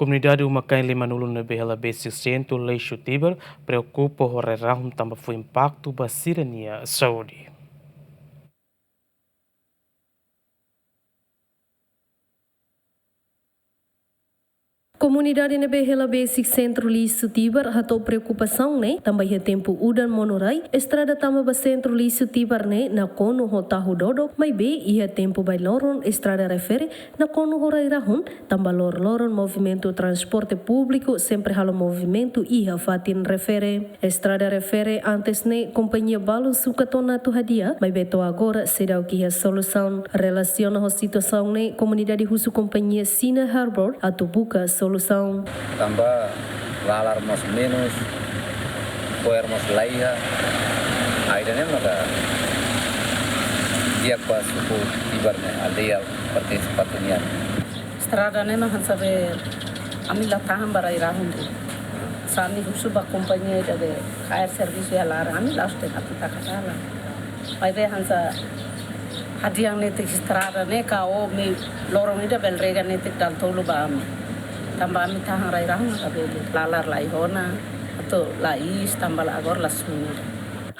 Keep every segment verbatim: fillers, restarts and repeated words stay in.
Komunidade uma-kain limanulu ne'ebé hela besik sentru lixu Tibar preokupa ho rai-rahun tanba fó impaktu ba sira-nia saúde. Komunidade ne'ebé hela besik sentru lixu Tibar hato'o preokupasaun ne'e tanba iha tempu udan monu rai, estrada tama ba sentru lixu Tibar ne'e nakonu ho tahu dodok, maibé iha tempu bailoron estrada refere nakonu ho rai-rahun, tanba loroloron movimentu transporte públiku sempre halo movimentu iha fatin refere. Estrada refere antes ne'e kompañia balun sukat ona atu hadi'a, maibé to'o agora seidauk iha solusaun. Relasiona ho situasaun ne'e, komunidade husu kompañia China Harbour atu buka solusaun. Tanba lalar mós menus, fo'er mós laiha, ida-ne'e maka di'ak ba suku Tibar ne'e, aldeia pertense fatin nian. Estrada ne'e mak hanesan be ami la tahan ba rai-rahun de'it. Sá ami husu ba kompañia ida be kaer servisu iha laran, ami la'ós de'it atu taka sala. Maibé hanesan hadi'a netik estrada ne'e ka o mi loron ida bele rega netik dala tolu ba ami. Tanba ami tahan rai-rahun ka bele lalar laiha ona, atu la iis tanba la agora la sunu.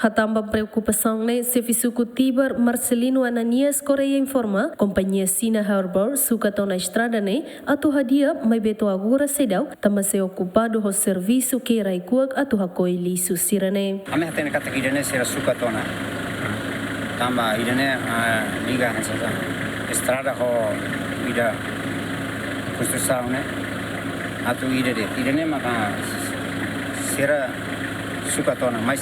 Hatán ba preokupasaun ne'e, xefe suku Tibar Marcelino Ananias Correia informa, kompañia China Harbour sukat ona estrada ne'e atu hadi'a, maibé to'o agora seidauk, tanba sei okupadu ho servisu keirak kuak atu hakoi lixu sira-ne'e. Ami hatene katak ida-ne'e sira sukat ona. Tanba ida-ne'e, ah, liga hanesan estrada ho ida konstrusaun ne'e. Atu ida de'it, ida-ne'e maka sira sukat ona, mas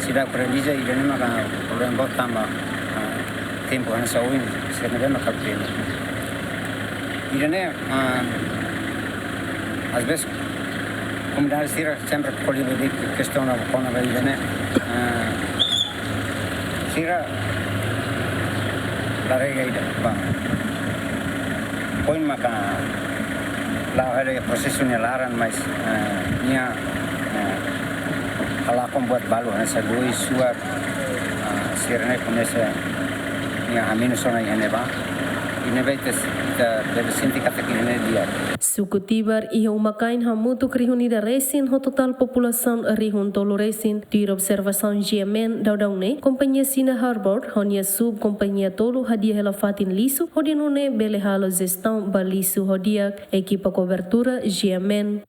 seidauk realiza, ida-ne'e maka problema boot tanba, ah, tempu hanesan oin, sira ne'ebé maka problema. Ida-ne'e, ah, às vezes, komunidade sira sempre ko'alia de'it kestaun kona-ba ida-ne'e, ah, sira la rega ida ba. Poin maka la'o hela prosesu nia laran, mas, eh, nia, eh, halakon buat balu hanesan loi, suar, eh, sira-ne'e komesa nia hamenus ona iha ne'ebá. Ida-ne'ebé ita, ita deve sente katak ida-ne'e di'ak. Suku Tibar iha uma-kain hamutuk rihun ida resin ho totál populasaun rihun tolu resin. Tuir observasaun G M N, daudaun ne'e, kompañia China Harbour ho nia sub-kompañia tolu hadi'a hela fatin lixu, hodi nune'e bele halo jestaun ba lixu ho di'ak. Ekipa kobertura G M N.